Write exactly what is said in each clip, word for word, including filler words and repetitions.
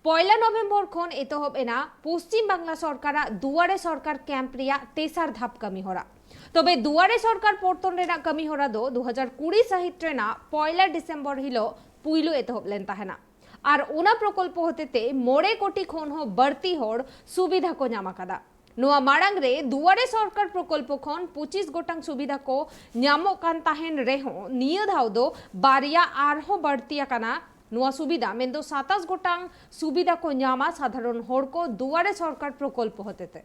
ᱯᱚᱭᱞᱟ ᱱᱚᱵᱷᱮᱢᱵᱚᱨ ᱠᱷᱚᱱ ᱮᱛᱚᱦᱚᱵ ᱮᱱᱟ ᱯᱚᱥᱪᱤᱢ ᱵᱟᱝᱞᱟ ᱥᱚᱨᱠᱟᱨᱟᱜ ᱫᱩᱣᱟᱨᱮ ᱥᱚᱨᱠᱟᱨ ᱠᱮᱢᱯ ᱨᱮᱭᱟᱜ ᱛᱮᱥᱟᱨ ᱫᱷᱟᱯ ᱠᱟᱹᱢᱤ ᱦᱚᱨᱟ᱾ ᱛᱚᱵᱮ ᱫᱩᱣᱟᱨᱮ ᱥᱚᱨᱠᱟᱨ ᱯᱚᱨᱛᱚᱱ ᱨᱮᱱᱟᱜ ᱠᱟᱹᱢᱤ ᱦᱚᱨᱟ ᱫᱚ ᱫᱩ ᱦᱟᱡᱟᱨ ᱠᱩᱲᱤ ᱥᱟᱹᱦᱤᱛ ᱨᱮᱱᱟᱜ ᱯᱚᱭᱞᱟ ᱰᱤᱥᱮᱢᱵᱚᱨ ᱦᱤᱞᱚᱜ ᱯᱩᱭᱞᱩ ᱮᱛᱚᱦᱚᱵ ᱞᱮᱱ ᱛᱟᱦᱮᱱᱟ᱾ ᱟᱨ ᱚᱱᱟ ᱯᱨᱚᱠᱚᱞᱯᱚ ᱦᱚᱛᱮᱛᱮ ᱢᱚᱬᱮ ᱠᱳᱴᱤ ᱠᱷᱚᱱ ᱦᱚᱸ ᱵᱟᱹᱲᱛᱤ ᱦᱚᱲ ᱥᱩᱵᱤᱫᱷᱟ ᱠᱚ ᱧᱟᱢ ᱟᱠᱟᱫᱟ᱾ ᱱᱚᱣᱟ ᱢᱟᱲᱟᱝ ᱨᱮ ᱫᱩᱣᱟᱨᱮ ᱥᱚᱨᱠᱟᱨ ᱯᱨᱚᱠᱚᱞᱯᱚ ᱠᱷᱚᱱ ᱯᱚᱸᱪᱤᱥ ᱜᱚᱴᱟᱝ ᱥᱩᱵᱤᱫᱷᱟ ᱠᱚ ᱧᱟᱢᱚᱜ ᱠᱟᱱ ᱛᱟᱦᱮᱱ ᱨᱮᱦᱚᱸ, ᱱᱤᱭᱟᱹ ᱫᱷᱟᱣ ᱫᱚ ᱵᱟᱨᱭᱟ ᱟᱨᱦᱚᱸ ᱵᱟᱹᱲᱛᱤ ᱟᱠᱟᱱᱟ ᱱᱚᱣᱟ ᱥᱩᱵᱤᱫᱷᱟ, ᱢᱮᱱᱫᱚ ᱥᱟᱛᱟᱥ ᱜᱚᱴᱟᱝ ᱥᱩᱵᱤᱫᱷᱟ ᱠᱚ ᱧᱟᱢᱟ ᱥᱟᱫᱷᱟᱨᱚᱱ ᱦᱚᱲ ᱠᱚ ᱫᱩᱣᱟᱨᱮ ᱥᱚᱨᱠᱟᱨ ᱯᱨᱚᱠᱚᱞᱯᱚ ᱦᱚᱛᱮᱛᱮ᱾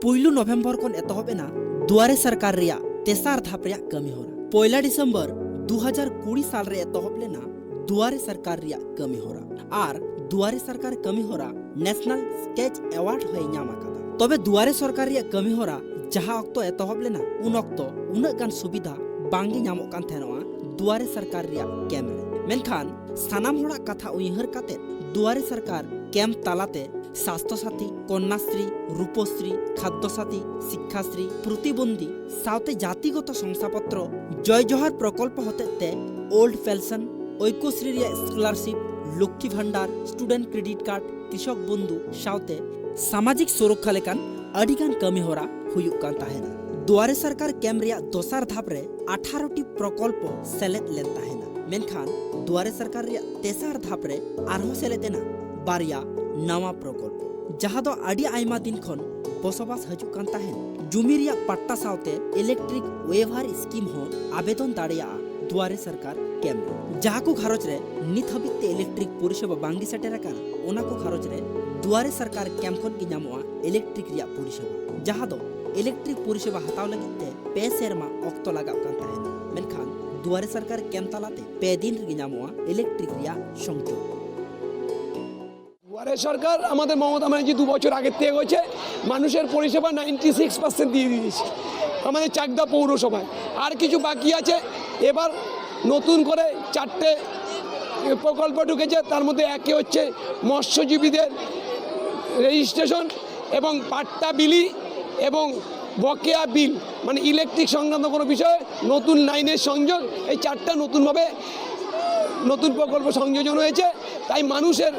ᱯᱩᱭᱞᱩ ᱱᱚᱵᱷᱮᱢᱵᱚᱨ ᱠᱷᱚᱱ ᱮᱛᱚᱦᱚᱵ ᱮᱱᱟ ᱫᱩᱣᱟᱨᱮ ᱥᱚᱨᱠᱟᱨ ᱨᱮᱭᱟᱜ ᱛᱮᱥᱟᱨ ᱫᱷᱟᱯ ᱨᱮᱭᱟᱜ ᱠᱟᱹᱢᱤ ᱦᱚᱨᱟ᱾ ᱯᱚᱭᱞᱟ ᱰᱤᱥᱮᱢᱵᱚᱨ ᱫᱩ ᱦᱟᱡᱟᱨ ᱠᱩᱲᱤ ᱥᱟᱞ ᱨᱮ ᱮᱛᱚᱦᱚᱵ ᱞᱮᱱᱟ ᱫᱩᱣᱟᱨᱮ ᱥᱚᱨᱠᱟᱨ ᱨᱮᱭᱟᱜ ᱠᱟᱹᱢᱤ ᱦᱚᱨᱟ᱾ ᱟᱨ ᱫᱩᱣᱟᱨᱮ ᱥᱚᱨᱠᱟᱨ ᱠᱟᱹᱢᱤ ᱦᱚᱨᱟ ᱱᱮᱥᱱᱟᱞ ᱥᱠᱮᱪ ᱮᱣᱟᱨᱰ ᱦᱚᱸᱭ ᱧᱟᱢ ᱟᱠᱟᱫᱟ᱾ ᱛᱚᱵᱮ ᱫᱩᱣᱟᱨᱮ ᱥᱚᱨᱠᱟᱨ ᱨᱮᱭᱟᱜ ᱠᱟᱹᱢᱤ ᱦᱚᱨᱟ ᱡᱟᱦᱟᱸ ᱚᱠᱛᱚ ᱮᱛᱚᱦᱚᱵ ᱞᱮᱱᱟ, ᱩᱱ ᱚᱠᱛᱚ ᱩᱱᱟᱹᱜ ᱜᱟᱱ ᱥᱩᱵᱤᱫᱷᱟ ᱵᱟᱝᱜᱮ ᱧᱟᱢᱚᱜ ᱠᱟᱱ ᱛᱟᱦᱮᱱᱚᱜᱼᱟ ᱫᱩᱣᱟᱨᱮ ᱥᱚᱨᱠᱟᱨ ᱨᱮᱭᱟᱜ ᱠᱮᱢᱯ ᱨᱮ᱾ ᱢᱮᱱᱠᱷᱟᱱ ᱥᱟᱱᱟᱢ ᱦᱚᱲᱟᱜ ᱠᱟᱛᱷᱟ ᱩᱭᱦᱟᱹᱨ ᱠᱟᱛᱮ ᱫᱩᱣᱟᱨᱮ ᱥᱚᱨᱠᱟᱨ ᱠᱮᱢᱯ ᱛᱟᱞᱟᱛᱮ ᱥᱟᱥᱛᱷᱚ ᱥᱟᱛᱷᱤ, ᱠᱚᱱᱱᱟᱥᱨᱤ, ᱨᱩᱯᱚᱥᱨᱤ, ᱠᱷᱟᱫᱽᱫᱚ ᱥᱟᱛᱷᱤ, ᱥᱤᱠᱠᱷᱟᱥᱨᱤ, ᱯᱨᱚᱛᱤᱵᱚᱱᱫᱷᱤ ᱥᱟᱶᱛᱮ ᱡᱟᱛᱤᱜᱚᱛᱚ ᱥᱚᱝᱥᱟᱯᱚᱛᱨᱚ, ᱡᱚᱭ ᱡᱚᱦᱟᱨ ᱯᱨᱚᱠᱚᱞᱯᱚ ᱦᱚᱛᱮᱛᱮ ᱳᱞᱰ ᱯᱮᱱᱥᱚᱱ, ᱳᱭᱠᱚᱥᱨᱤ ᱨᱮᱭᱟᱜ ᱥᱠᱚᱞᱟᱨᱥᱤᱯ, ᱞᱚᱠᱠᱷᱤ ᱵᱷᱟᱱᱰᱟᱨ, ᱥᱴᱩᱰᱮᱱᱴ ᱠᱨᱮᱰᱤᱴ ᱠᱟᱨᱰ, ᱠᱨᱤᱥᱚᱠ ᱵᱚᱱᱫᱷᱩ ᱥᱟᱶᱛᱮ ᱥᱟᱢᱟᱡᱤᱠ ᱥᱩᱨᱚᱠᱠᱷᱟ ᱞᱮᱠᱟᱱ ᱟᱹᱰᱤᱜᱟᱱ ᱠᱟᱹᱢᱤ ᱦᱚᱨᱟ ᱦᱩᱭᱩᱜ ᱠᱟᱱ ᱛᱟᱦᱮᱱᱟ᱾ ᱫᱩᱣᱟᱨᱮ ᱥᱚᱨᱠᱟᱨ ᱠᱮᱢᱯ ᱨᱮᱭᱟᱜ ᱫᱚᱥᱟᱨ ᱫᱷᱟᱯ ᱨᱮ ᱟᱴᱷᱟᱨᱚ ᱴᱤ ᱯᱨᱚᱠᱚᱞᱯᱚ ᱥᱮᱞᱮᱫ ᱞᱮᱱ ᱛᱟᱦᱮᱱᱟ᱾ ᱢᱮᱱᱠᱷᱟᱱ ᱫᱩᱣᱟᱨᱮ ᱥᱚᱨᱠᱟᱨ ᱨᱮᱭᱟᱜ ᱛᱮᱥᱟᱨ ᱫᱷᱟᱯ ᱨᱮ ᱟᱨᱦᱚᱸ ᱥᱮᱞᱮᱫ ᱮᱱᱟ ᱵᱟᱨᱭᱟ ᱱᱟᱣᱟ ᱯᱨᱚᱠᱚᱞᱯᱚ, ᱡᱟᱦᱟᱸ ᱫᱚ ᱟᱹᱰᱤ ᱟᱭᱢᱟ ᱫᱤᱱ ᱠᱷᱚᱱ ᱵᱚᱥᱚᱵᱟᱥ ᱦᱤᱡᱩᱜ ᱠᱟᱱ ᱛᱟᱦᱮᱱ ᱡᱩᱢᱤ ᱨᱮᱭᱟᱜ ᱯᱟᱴᱴᱟ ᱥᱟᱶᱛᱮ ᱤᱞᱮᱠᱴᱨᱤᱠ ᱣᱮᱵᱷᱟᱨ ᱥᱠᱤᱢ ᱦᱚᱸ ᱟᱵᱮᱫᱚᱱ ᱫᱟᱲᱮᱭᱟᱜᱼᱟ ᱫᱩᱣᱟᱨᱮ ᱥᱚᱨᱠᱟᱨ ᱠᱮᱢᱯ ᱨᱮ᱾ ᱡᱟᱦᱟᱸ ᱠᱚ ᱜᱷᱟᱨᱚᱸᱡᱽ ᱨᱮ ᱱᱤᱛ ᱦᱟᱹᱵᱤᱡ ᱛᱮ ᱤᱞᱮᱠᱴᱨᱤᱠ ᱯᱚᱨᱤᱥᱮᱵᱟ ᱵᱟᱝᱜᱮ ᱥᱮᱴᱮᱨ ᱟᱠᱟᱱᱟ, ᱚᱱᱟ ᱠᱚ ᱜᱷᱟᱨᱚᱸᱡᱽ ᱨᱮ ᱫᱩᱣᱟᱨᱮ ᱥᱚᱨᱠᱟᱨ ᱠᱮᱢᱯ ᱠᱷᱚᱱ ᱜᱮ ᱧᱟᱢᱚᱜᱼᱟ ᱤᱞᱮᱠᱴᱨᱤᱠ ᱨᱮᱭᱟᱜ ᱯᱚᱨᱤᱥᱮᱵᱟ, ᱡᱟᱦᱟᱸ ᱫᱚ ᱤᱞᱮᱠᱴᱨᱤᱠ ᱯᱚᱨᱤᱥᱮᱵᱟ ᱦᱟᱛᱟᱣ ᱞᱟᱹᱜᱤᱫ ᱛᱮ ᱯᱮ ᱥᱮᱨᱢᱟ ᱚᱠᱛᱚ ᱞᱟᱜᱟᱜ ᱠᱟᱱ ᱛᱟᱦᱮᱱᱟ᱾ ᱢᱮᱱᱠᱷᱟᱱ ᱫᱩᱣᱟᱨᱮ ᱥᱚᱨᱠᱟᱨ ᱠᱮᱢᱯ ᱛᱟᱞᱟᱛᱮ ᱯᱮ ᱫᱤᱱ ᱨᱮᱜᱮ ᱧᱟᱢᱚᱜᱼᱟ ᱤᱞᱮᱠᱴᱨᱤᱠ ᱨᱮᱭᱟᱜ সংযোগ। দুয়ারে সরকার আমাদের মমতা ব্যানার্জি দু বছর আগের থেকে হয়েছে, মানুষের পরিষেবা নাইনটি সিক্স পার্সেন্ট দিয়ে দিয়েছে আমাদের চাকদা পৌরসভায়। আর কিছু বাকি আছে। এবার নতুন করে চারটে প্রকল্প ঢুকেছে, তার মধ্যে একটি হচ্ছে মৎস্যজীবীদের রেজিস্ট্রেশন এবং পাট্টা বিলি এবং বকেয়া বিল, মানে ইলেকট্রিক সংক্রান্ত কোনো বিষয়ে নতুন লাইনের সংযোগ, এই চারটা নতুনভাবে নতুন প্রকল্প সংযোজন হয়েছে, তাই মানুষের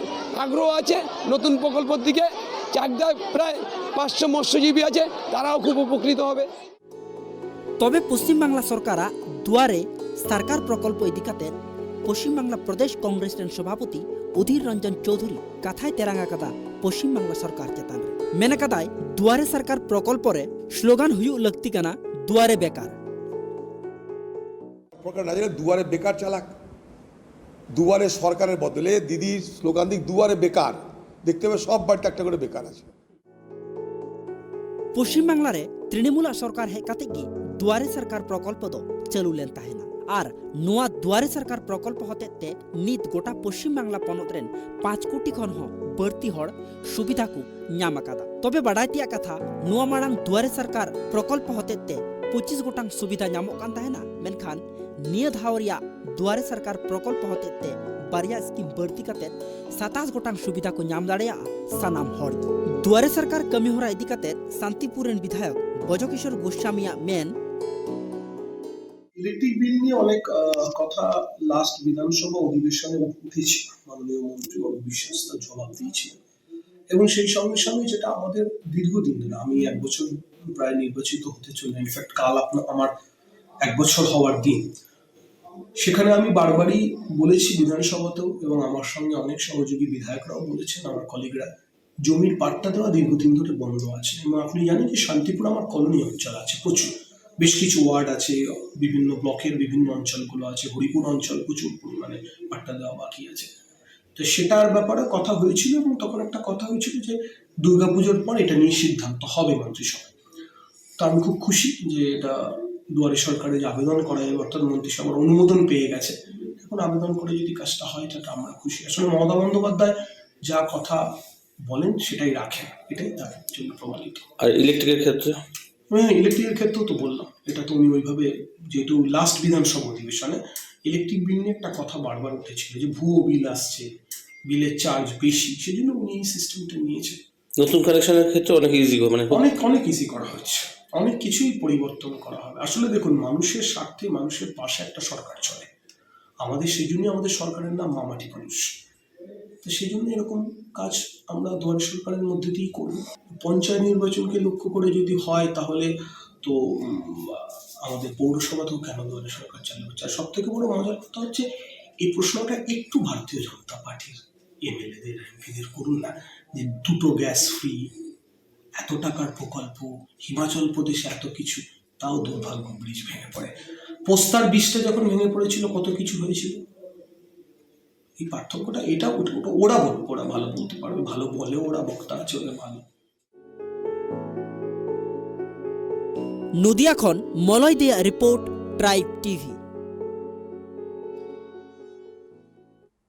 আগ্রহ আছে নতুন প্রকল্পের দিকে। চাকদায় প্রায় পাঁচশো মৎস্যজীবী আছে, তারাও খুব উপকৃত হবে। ᱛᱚᱵᱮ ᱯᱚᱥᱪᱤᱢ ᱵᱟᱝᱞᱟ ᱥᱚᱨᱠᱟᱨᱟᱜ ᱫᱩᱣᱟᱨᱮ ᱥᱚᱨᱠᱟᱨ ᱯᱨᱚᱠᱚᱞᱯᱚ ᱤᱫᱤ ᱠᱟᱛᱮ ᱯᱚᱥᱪᱤᱢ ᱵᱟᱝᱞᱟ ᱯᱨᱚᱫᱮᱥ ᱠᱚᱝᱜᱨᱮᱥ ᱨᱮᱱ ᱥᱚᱵᱷᱟᱯᱚᱛᱤ ᱩᱫᱷᱤᱨ ᱨᱚᱧᱡᱚᱱ ᱪᱳᱣᱫᱷᱩᱨᱤ ᱠᱟᱛᱷᱟᱭ ᱛᱮᱨᱟᱝ ᱟᱠᱟᱫᱟ ᱯᱚᱥᱪᱤᱢ ᱵᱟᱝᱞᱟ ᱥᱚᱨᱠᱟᱨ ᱪᱮᱛᱟᱱ ᱨᱮ᱾ ᱢᱮᱱ ᱟᱠᱟᱫᱟᱭ, ᱫᱩᱣᱟᱨᱮ ᱥᱚᱨᱠᱟᱨ ᱯᱨᱚᱠᱚᱞᱯᱚ ᱨᱮ ᱥᱞᱳᱜᱟᱱ ᱦᱩᱭᱩᱜ ᱞᱟᱹᱠᱛᱤ ᱠᱟᱱᱟ, ᱫᱩᱣᱟᱨᱮ ᱵᱮᱠᱟᱨ᱾ প্রকার না জানে দুয়ারে বেকার চালাক, দুয়ারে সরকারের বদলে দিদির স্লোগান দিক দুয়ারে বেকার। দেখতে হবে সব বাড়িতে একটা করে বেকার আছে। ᱯᱚᱥᱪᱤᱢ ᱵᱟᱝᱞᱟ ᱨᱮ ᱛᱨᱤᱱᱢᱩᱞᱟᱜ ᱥᱚᱨᱠᱟᱨ ᱦᱮᱡ ᱠᱟᱛᱮ ᱜᱮ ᱫᱩᱣᱟᱨᱮ ᱥᱚᱨᱠᱟᱨ ᱯᱨᱚᱠᱚᱞᱯᱚ ᱫᱚ ᱪᱟᱹᱞᱩ ᱞᱮᱱ ᱛᱟᱦᱮᱱᱟ᱾ ᱟᱨ ᱱᱚᱣᱟ ᱫᱩᱣᱟᱨᱮ ᱥᱚᱨᱠᱟᱨ ᱯᱨᱚᱠᱚᱞᱯᱚ ᱦᱚᱛᱮᱡ ᱛᱮ ᱱᱤᱛ ᱜᱚᱴᱟ ᱯᱚᱥᱪᱤᱢ ᱵᱟᱝᱞᱟ ᱯᱚᱱᱚᱛ ᱨᱮᱱ ᱯᱟᱸᱪ ᱠᱳᱴᱤ ᱠᱷᱚᱱ ᱦᱚᱸ ᱵᱟᱹᱲᱛᱤ ᱦᱚᱲ ᱥᱩᱵᱤᱫᱷᱟ ᱠᱚ ᱧᱟᱢ ᱟᱠᱟᱫᱟ᱾ ᱛᱚᱵᱮ ᱵᱟᱰᱟᱭ ᱛᱮᱭᱟᱜ ᱠᱟᱛᱷᱟ, ᱱᱚᱣᱟ ᱢᱟᱲᱟᱝ ᱫᱩᱣᱟᱨᱮ ᱥᱚᱨᱠᱟᱨ ᱯᱨᱚᱠᱚᱞᱯᱚ ᱦᱚᱛᱮᱡ ᱛᱮ ᱯᱚᱸᱪᱤᱥ ᱜᱚᱴᱟᱝ ᱥᱩᱵᱤᱫᱷᱟ ᱧᱟᱢᱚᱜ ᱠᱟᱱ ᱛᱟᱦᱮᱱᱟ, ᱢᱮᱱᱠᱷᱟᱱ ᱱᱤᱭᱟᱹ ᱫᱷᱟᱣ ᱨᱮᱭᱟᱜ ᱫᱩᱣᱟᱨᱮ ᱥᱚᱨᱠᱟᱨ ᱯᱨᱚᱠᱚᱞᱯᱚ ᱦᱚᱛᱮᱡ ᱛᱮ ᱵᱟᱨᱭᱟ ᱥᱠᱤᱢ ᱵᱟᱹᱲᱛᱤ ᱠᱟᱛᱮ ᱥᱟᱛᱟᱥ ᱜᱚᱴᱟᱝ ᱥᱩᱵᱤᱫᱷᱟ ᱠᱚ ᱧᱟᱢ ᱫᱟᱲᱮᱭᱟᱜᱼᱟ ᱥᱟᱱᱟᱢ ᱦᱚᱲ ᱜᱮ᱾ ᱫᱩᱣᱟᱨᱮ ᱥᱚᱨᱠᱟᱨ ᱠᱟᱹᱢᱤ ᱦᱚᱨᱟ ᱤᱫᱤ ᱠᱟᱛᱮ ᱥᱟᱱᱛᱤᱯᱩᱨ ᱨᱮᱱ ᱵᱤᱫᱷᱟᱭᱚᱠ ᱵᱨᱚᱡᱚᱠᱤᱥᱳᱨ ᱜᱳᱥᱟᱢᱤᱭᱟᱜ ᱢᱮᱱ, ইলেকট্রিক বিল নিয়ে অনেক আহ, কথা লাস্ট বিধানসভা অধিবেশনে উঠেছিল। মাননীয় মন্ত্রী অরূপ বিশ্বাস তার জবাব দিয়েছিলেন, এবং সেই সঙ্গে সঙ্গে যেটা আমাদের দীর্ঘদিন ধরে, আমি এক বছর প্রায় নির্বাচিত হতে চলে, ইনফ্যাক্ট কাল আপনার আমার এক বছর হওয়ার দিন। সেখানে আমি বারবারই বলেছি বিধানসভাতেও, এবং আমার সঙ্গে অনেক সহযোগী বিধায়করাও বলেছেন, আমার কলিগরা, জমির পাট্টা দেওয়া দীর্ঘদিন ধরে বন্ধ আছে। এবং আপনি জানেন যে শান্তিপুর আমার কলোনি অঞ্চল আছে প্রচুর, বেশ কিছু ওয়ার্ড আছে, বিভিন্ন ব্লকের বিভিন্ন অঞ্চলগুলো আছে, হরিপুর অঞ্চল প্রচুর পরিমাণে পাট্টা দেওয়া বাকি আছে। তো সেটার ব্যাপারে কথা হয়েছিল, এবং তখন একটা কথা হয়েছিল যে দুর্গাপুজোর পর এটা নিয়ে সিদ্ধান্ত হবে মন্ত্রিসভায়। তো আমি খুব খুশি যে এটা দুয়ারে সরকারে যে আবেদন করা যাবে, অর্থাৎ মন্ত্রিসভার অনুমোদন পেয়ে গেছে। এখন আবেদন করে যদি কাজটা হয়, তাতে আমরা খুশি। আসলে মমতা বন্দ্যোপাধ্যায় যা কথা বলেন, সেটাই রাখেন, এটাই তার জন্য প্রমাণিত। আর ইলেকট্রিকের ক্ষেত্রে? হ্যাঁ, ইলেকট্রিকের ক্ষেত্রেও তো বললাম, এটা তো উনি ওইভাবে, যেহেতু লাস্ট বিধানসভা অধিবেশনে ইলেকট্রিক বিল নিয়ে একটা কথা বারবার উঠেছিল যে ভুয়ো বিল আসছে, বিলের চার্জ বেশি, সেজন্য উনি এই সিস্টেমটা নিয়েছেন। নতুন কানেকশনের ক্ষেত্রে অনেক ইজি মানে অনেক অনেক ইজি করা হচ্ছে, অনেক কিছুই পরিবর্তন করা হবে। আসলে দেখুন, মানুষের স্বার্থে মানুষের পাশে একটা সরকার চলে। আমাদের সেই জন্যই আমাদের সরকারের নাম মামাটি পুরুষ। তো সেই জন্য এরকম কাজ আমরা দুয়ারে সরকারের মধ্যে দিয়েই করব। পঞ্চায়েত নির্বাচনকে লক্ষ্য করে যদি হয়, তাহলে তো উম, আমাদের পৌরসভাতেও কেন দুয়ারে সরকার চালু হচ্ছে? আর সব থেকে বড় মজার কথা হচ্ছে, এই প্রশ্নটা একটু ভারতীয় জনতা পার্টির এমএলএদের এমপিদের করুন না, যে দুটো গ্যাস ফ্রি, এত টাকার প্রকল্প, হিমাচল প্রদেশে এত কিছু, তাও দুর্ভাগ্য ব্রিজ ভেঙে পড়ে। পোস্তার ব্রিজটা যখন ভেঙে পড়েছিল, কত কিছু হয়েছিল। এই পার্থক্যটা, এটা ওটা, ওটা ওরা বল-, ওরা ভালো বলতে পারবে, ভালো বলে, ওরা বক্তা আছে, ওদের ভালো। নদিয়া খন মলয় দেয়া রিপোর্ট, ট্রাইব টিভি।